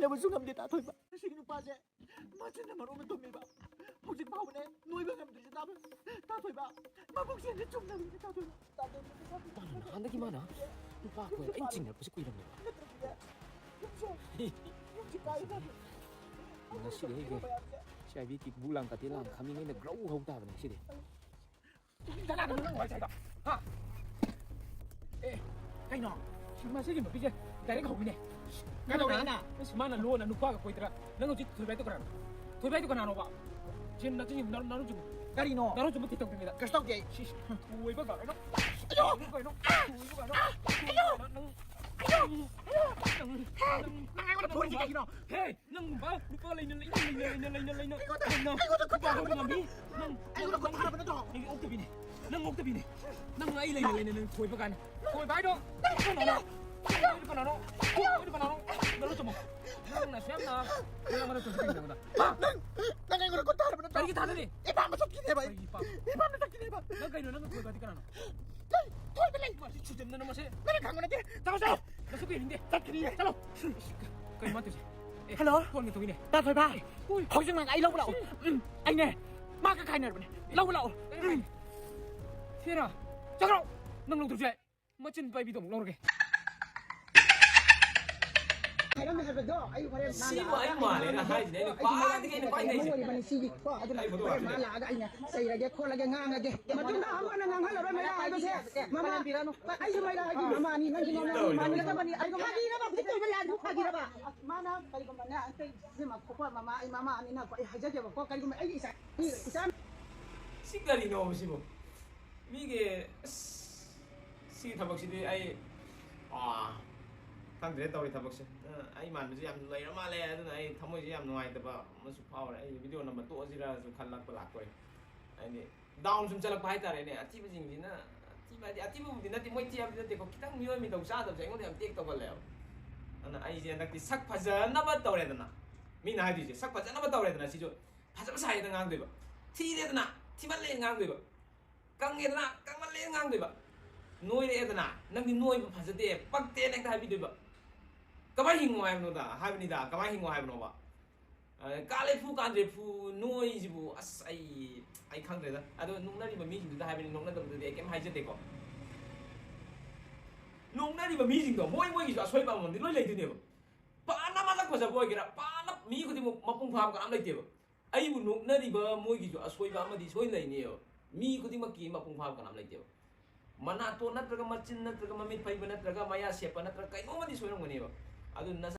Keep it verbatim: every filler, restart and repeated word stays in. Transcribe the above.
ꯇꯕꯁꯨ ꯉꯝꯗꯦ ꯇꯥꯊꯣꯏꯕ꯫ ꯃꯁꯤꯒꯤ ꯅꯨꯄꯥꯁꯦ ꯃꯆꯤꯟꯅ ꯃꯔꯣꯟ ꯑꯃ ꯇꯨꯝꯃꯤꯕ꯫ ꯍꯧꯖꯤꯛ ꯐꯥꯎꯕꯅꯦ ꯅꯣꯏꯕ ꯉꯝꯗ꯭ꯔꯤꯁꯦ ꯇꯥꯕ꯫ ꯇꯥꯊꯣꯏꯕ, ꯃꯕꯨꯛ ꯆꯦꯟꯁꯦ ꯆꯨꯝꯅꯕꯅꯤ ꯇꯥꯊꯣꯏꯕ꯫ ꯇꯥꯊꯣꯏꯕ, ꯇꯥꯊꯣꯏꯕ꯫ ꯃꯥꯅ ꯅꯍꯥꯟꯗꯒꯤ ꯃꯥꯅ ꯅꯨꯄꯥ ꯀꯣꯏꯔ ꯑꯩꯅ ꯆꯤꯡꯅꯔꯛꯄꯁꯦ ꯀꯨꯏꯔꯝꯅꯦꯕ꯫ ꯅꯠꯇ꯭ꯔꯗꯤꯅꯦ ꯌꯨꯝꯁꯦ, ꯌꯨꯝꯁꯦ ꯀꯥꯏꯔꯗꯕꯅꯤ꯫ ꯉꯁꯤꯗꯤ ꯑꯩꯒꯤ ꯁꯤ ꯑꯥꯏ ꯕꯤ ꯀꯤꯛ ꯕꯨꯛ ꯂꯥꯡ ꯀꯥꯇꯦ ꯂꯥꯡ ꯈꯥꯃꯤꯉꯩꯅ ꯒ꯭ꯔꯧ ꯍꯧ ꯇꯥꯕꯅꯦ ꯉꯁꯤꯗꯤ꯫ ꯀꯅꯥꯒꯅꯣ ꯅꯪ ꯋꯥꯔꯤ ꯁꯥꯏꯗꯣ? ꯍꯥ? ꯑꯦ, ꯀꯩꯅꯣ? ꯃꯁꯤꯒꯤ ꯅꯨꯄꯤꯁꯦ ꯗꯥꯏꯔꯦꯛ ꯍꯧꯕꯤꯅꯦ꯫ ꯀꯩꯗꯧꯔꯦ ꯍꯥꯏꯅ? ꯑꯁ, ꯃꯥꯅ ꯂꯣꯟꯅ ꯅꯨꯄꯥꯒ ꯀꯣꯏꯗ꯭ꯔꯥ? ꯅꯪ ꯍꯧꯖꯤꯛ ꯊꯣꯏꯕ ꯍꯥꯏꯗꯣ ꯀꯅꯥꯅꯣ? ꯊꯣꯏꯕ ꯍꯥꯏꯗꯣ ꯀꯅꯥꯅꯣꯕ? ꯁꯤ ꯅꯆꯤꯟ ꯅꯔꯨ ꯆꯨꯝꯃꯨ꯫ ꯀꯔꯤꯅꯣ? ꯅꯔꯨ ꯆꯨꯝꯃꯨ ꯊꯤꯇꯧꯗ꯭ꯔꯤꯉꯩꯗ꯫ ꯀꯩꯁꯨ ꯇꯧꯗꯦ ꯑꯩ꯫ ꯁꯤ, ꯊꯣꯏꯕ ꯀꯩꯅꯣ? ꯑꯌꯣ! ꯀꯩꯅꯣ? ꯊꯣꯏꯕ ꯀꯩꯅꯣ? ꯑꯌꯣ! ꯅꯪ, ꯑꯌꯣ! ꯅꯪ, ꯅꯪ, ꯅꯪ ꯑꯩꯉꯣꯟꯗ ꯐꯨꯔꯤꯁꯤ ꯀꯩꯒꯤꯅꯣ? ꯍꯦ! ꯅꯪ ꯅꯨꯄꯥ, ꯅꯨꯄꯥ ꯂꯩꯅ, ꯂꯩꯅ, ꯂꯩꯅ, ꯂꯩꯅ, ꯂꯩꯅ, ꯂꯩꯅ꯫ ꯑꯩꯉꯣꯟꯗ, ꯅꯪ ꯑꯩꯉꯣꯟꯗ ꯈꯨꯠ ꯅꯨꯄꯥ ꯊꯥꯡꯒꯠꯄ ꯂꯧꯕ ꯉꯝꯕꯤ? ꯅꯪ, ꯑꯩꯉꯣꯟꯗ ꯈꯨꯠ ꯊꯥꯡꯒꯠꯄ ꯅꯠꯇ꯭ꯔꯣ? ꯅꯪ ꯑꯣꯛꯇꯕꯤꯅꯦ꯫ ꯅꯪ ꯑꯣꯛꯇꯕꯤꯅꯦ꯫ ꯅꯪ ꯑꯩ ꯂꯩꯅ, ꯂꯩꯅ, ꯅꯪ ꯊꯣꯏꯕ ꯀꯥꯏꯅ꯫ ꯊꯣꯏꯕ ꯍꯥꯏꯗꯣ ꯀꯅꯥꯅꯣ? ꯊꯣꯏꯕ ꯀꯅꯥꯅꯣ? ꯊꯣꯏꯕ ꯀꯅꯥꯅꯣ? ꯅꯪ ꯆꯨꯝꯃꯣ꯫ ꯅꯪꯅ ꯁꯦꯝꯅ ꯅꯪ ꯃꯔꯛ ꯇꯧꯕ ꯀꯩꯗꯧꯕꯗ? ꯍꯥ? ꯅꯪ, ꯅꯪ ꯑꯩꯉꯣꯟꯗ ꯈꯨꯠ ꯊꯥꯡꯒꯠꯄ ꯅꯠꯇ꯭ꯔꯣ? ꯀꯔꯤꯒꯤ ꯊꯥꯡꯒꯠꯂꯤ? ꯏꯄꯥꯝꯗ ꯆꯠꯈꯤꯅꯦꯕ ꯑꯩ꯫ ꯀꯔꯤꯒꯤ ꯏꯄꯥꯝ? ꯏꯄꯥꯝꯗ ꯆꯠꯈꯤꯅꯦꯕ꯫ ꯅꯪ ꯀꯩꯅꯣ? ꯅꯪ ꯊꯣꯏꯕ ꯍꯥꯏꯗꯤ ꯀꯅꯥꯅꯣ? ꯊꯣꯏꯕ ꯂꯩ꯫ ꯃꯁꯤ ꯁꯨꯖꯝꯗꯅ ꯃꯁꯤ꯫ ꯅꯪꯅ ꯈꯪꯕ ꯅꯠꯇꯦ꯫ ꯆꯠꯂꯣ, ꯆꯠꯂꯣ꯫ ꯅꯁꯨ ꯀꯩ ꯍꯤꯡꯗꯦ꯫ ꯆꯠꯈꯤꯅꯤ꯫ ꯆꯠꯂꯣ꯫ ꯀꯩ ꯃꯥ ꯇꯧꯁꯦ? ꯑꯦ, hello? ꯐꯣꯟꯒ ꯇꯧꯏꯅꯦ꯫ ꯇꯥ ꯊꯣꯏꯕ꯫ ꯍꯣꯏ꯫ ꯍꯧꯖꯤꯛꯃꯛ ꯑꯩ ꯂꯧꯕ ꯂꯥꯛꯑꯣ꯫ ꯁꯤ꯫ ꯎꯝ, ꯑꯩꯅꯦ꯫ ꯃꯥꯒ ꯈꯥꯏꯅꯔꯕꯅꯦ꯫ ꯂꯧꯕ ꯂꯥꯛꯑꯣ꯫ ꯀꯩꯅꯣ ꯎꯝ꯫ ꯍꯥꯏꯁꯦ? ꯁꯤꯔꯥ? ꯆꯠꯈ꯭ꯔꯣ꯫ ꯅꯪ ꯂꯧꯗ꯭ꯔꯁꯨ ꯌꯥꯏ꯫ ꯃꯆꯤꯟ ꯄꯥꯏꯕꯤꯗꯣ ꯑꯃꯨꯛ ꯂꯧꯔꯒꯦ꯫ ꯍꯥꯏꯔꯝꯃꯦ ꯍꯥꯏꯕꯗꯣ ꯑꯩ ꯍꯣꯔꯦꯟ ꯃꯥ ꯁꯤꯕꯨ ꯑꯩ ꯂꯥꯛꯑꯒ ꯃꯥꯜꯂꯦꯅ ꯍꯥꯏꯁꯤꯅꯦ꯫ ꯑꯩꯅ ꯑꯩꯁꯨ ꯃꯩꯔꯥ ꯈ꯭ꯋꯥꯏꯗꯒꯤ ꯑꯩꯅ ꯍꯧꯖꯤꯛ ꯄꯥꯏꯅꯩꯁꯦ꯫ ꯃꯣꯏ ꯑꯣꯏꯕꯅꯤ ꯁꯤꯒꯤ ꯀꯣ꯫ ꯑꯗꯨꯅ ꯑꯩ ꯐꯣꯇꯣ ꯍꯣꯔꯦꯟ ꯃꯥ ꯀꯥꯞꯄꯤꯒꯦ꯫ ꯂꯥꯛꯑꯒ ꯑꯩꯅ ꯆꯩꯔꯒꯦ ꯈꯣꯠꯂꯒꯦ ꯉꯥꯡꯉꯒꯦ꯫ ꯃꯇꯨꯡꯗ ꯑꯃꯨꯛ ꯍꯟꯅ ꯉꯥꯡꯍꯜꯂꯔꯣꯏ ꯃꯩꯔꯥ ꯍꯥꯏꯕꯁꯦ꯫ ꯃꯃꯥ, ꯑꯩꯁꯨ ꯃꯩꯔꯥꯒꯤ ꯃꯃꯥꯅꯤ, ꯅꯪꯒꯤ ꯃꯃꯥ ꯇꯧꯔꯤꯗꯣ꯫ ꯃꯃꯥꯅꯤ꯫ ꯐꯥꯒꯤꯔꯕ? ꯐꯥꯒꯤꯔꯕ? ꯍꯧꯖꯤꯛ ꯇꯧꯕ ꯂꯥꯟꯗꯨ ꯐꯥꯒꯤꯔꯕ? ꯃꯥꯅ ꯀꯔꯤꯒꯨꯝꯕꯅꯦ, ꯑꯩꯈꯣꯏ ꯏꯆꯦ ꯃꯈꯣꯏ ꯃꯃꯥ, ꯑꯩ ꯃꯃꯥꯅꯤꯅꯀꯣ, ꯑꯩ ꯍꯥꯏꯖꯒꯦꯕꯀꯣ, ꯀꯔꯤꯒꯨꯝꯕ ꯑꯩꯒꯤ ꯏꯆꯥ, ꯏꯆꯥ ꯁꯤ ꯀꯔꯤꯅꯣꯕ ꯁꯤꯕꯨ? ꯃꯤꯒꯤ, ꯑꯁ, ꯁꯤꯒꯤ ꯊꯕꯛꯁꯤꯗꯤ ꯑꯩ, ꯑꯥ, ꯈꯪꯗ꯭ꯔꯦ ꯇꯧꯔꯤ ꯊꯕꯛꯁꯦ꯫ ꯑ, ꯑꯩ ꯃꯥꯟꯕꯁꯦ ꯌꯥꯝ ꯂꯩꯔ ꯃꯥꯜꯂꯦ, ꯑꯗꯨꯅ ꯑꯩ ꯊꯃꯣꯏꯁꯦ ꯌꯥꯝ ꯅꯨꯡꯉꯥꯏꯇꯕ ꯑꯃꯁꯨ ꯐꯥꯎꯔꯦ꯫ ꯑꯩ video ꯅꯝꯕ ꯇꯣꯛꯑꯁꯤꯔꯁꯨ ꯈꯜꯂꯛꯄ ꯂꯥꯛꯇꯣꯔꯦ꯫ ꯍꯥꯏꯗꯤ down ꯁꯨꯝ ꯆꯠꯂꯛꯄ ꯍꯥꯏꯇꯥꯔꯦꯅꯦ꯫ ꯑꯊꯤꯕꯁꯤꯡꯁꯤꯅ, ꯑꯊꯤꯕ ꯍꯥꯏꯗꯤ ꯑꯊꯤꯕꯕꯨꯗꯤ ꯅꯠꯇꯦ, ꯃꯣꯏ ꯊꯤ ꯍꯥꯏꯕꯗꯤ ꯅꯠꯇꯦꯀꯣ, ꯈꯤꯇꯪ ꯃꯤꯑꯣꯏ ꯃꯤꯗꯧ ꯆꯥꯗꯕꯁꯦ ꯑꯩꯉꯣꯟꯗ ꯌꯥꯝ take ꯇꯧꯒꯜꯂꯦꯕ꯫ ꯑꯗꯨꯅ ꯑꯩꯁꯦ ꯍꯟꯗꯛꯇꯤ ꯁꯛ ꯐꯖꯅꯕ ꯇꯧꯔꯦꯗꯅ, ꯃꯤꯅ ꯍꯥꯏꯗꯣꯏꯁꯦ ꯁꯛ ꯐꯖꯅꯕ ꯇꯧꯔꯦꯗꯅ, ꯁꯤꯁꯨ ꯐꯖꯕ ꯁꯥꯏꯌꯦꯅ ꯉꯥꯡꯗꯣꯏꯕ, ꯊꯤꯔꯦꯗꯅ, ꯊꯤꯃꯜꯂꯦꯅ ꯉꯥꯡꯗꯣꯏꯕ, ꯀꯪꯉꯦꯗꯅ, ꯀꯪꯃꯜꯂꯦꯅ ꯉꯥꯡꯗꯣꯏꯕ, ꯅꯣꯏꯔꯛꯑꯦꯗꯅ, ꯅꯪꯗꯤ ꯅꯣꯏꯕ ꯐꯖꯗꯦ, ꯄꯛꯇꯦꯅ ꯍꯦꯛꯇ ꯍꯥꯏꯕꯤꯗꯣꯏꯕ꯫ ꯀꯃꯥꯏ ꯍꯤꯡꯉꯣ ꯍꯥꯏꯕꯅꯣꯗ ꯍꯥꯏꯕꯅꯤꯗ, ꯀꯃꯥꯏ ꯍꯤꯡꯉꯣ ꯍꯥꯏꯕꯅꯣꯕ? ꯑ, ꯀꯥꯂꯦꯐꯨ ꯀꯥꯟꯗ꯭ꯔꯦꯐꯨ ꯅꯣꯏꯁꯤꯕꯨ ꯑꯁ, ꯑꯩ ꯑꯩ ꯈꯪꯗ꯭ꯔꯦꯗ꯫ ꯑꯗꯣ ꯅꯣꯛꯅꯔꯤꯕ ꯃꯤꯁꯤꯡꯗꯨꯗ ꯍꯥꯏꯕꯅꯤ, ꯅꯣꯛꯅꯗꯕꯗꯨꯗꯤ ꯑꯩ ꯀꯩꯝ ꯍꯥꯏꯖꯗꯦꯀꯣ꯫ ꯅꯣꯛꯅꯔꯤꯕ ꯃꯤꯁꯤꯡꯗꯣ ꯃꯣꯏ ꯃꯣꯏꯒꯤꯁꯨ ꯑꯁꯣꯏꯕ ꯑꯃꯃꯝꯗꯤ ꯂꯣꯏ ꯂꯩꯗꯣꯏꯅꯦꯕ꯫ ꯄꯥꯅ ꯃꯁꯛ ꯐꯖꯕ ꯑꯣꯏꯒꯦꯔꯥ, ꯄꯥꯅ ꯃꯤ ꯈꯨꯗꯤꯡꯃꯛ ꯃꯄꯨꯡ ꯐꯥꯕ ꯀꯅꯥꯝ ꯂꯩꯇꯦꯕ꯫ ꯑꯩꯕꯨ ꯅꯣꯛꯅꯔꯤꯕ ꯃꯣꯏꯒꯤꯁꯨ ꯑꯁꯣꯏꯕ ꯑꯃꯗꯤ ꯁꯣꯏ ꯂꯩꯅꯦꯕ꯫ ꯃꯤ ꯈꯨꯗꯤꯡꯃꯛꯀꯤ ꯃꯄꯨꯡ ꯐꯥꯕ ꯀꯅꯥꯝ ꯂꯩꯇꯦꯕ꯫ ꯃꯅꯥꯇꯣꯟ ꯅꯠꯇ꯭ꯔꯒ ꯃꯆꯤꯟ ꯅꯠꯇ꯭ꯔꯒ ꯃꯃꯤꯠ ꯐꯩꯕ ꯅꯠꯇ꯭ꯔꯒ ꯃꯌꯥ ꯁꯦꯞꯄ ꯅꯠꯇ꯭ꯔꯒ ꯀꯩꯅꯣꯝꯃꯗꯤ ꯁꯣꯏꯔꯝꯒꯅꯦꯕ꯫ ꯑꯗꯨ ꯅꯁꯥ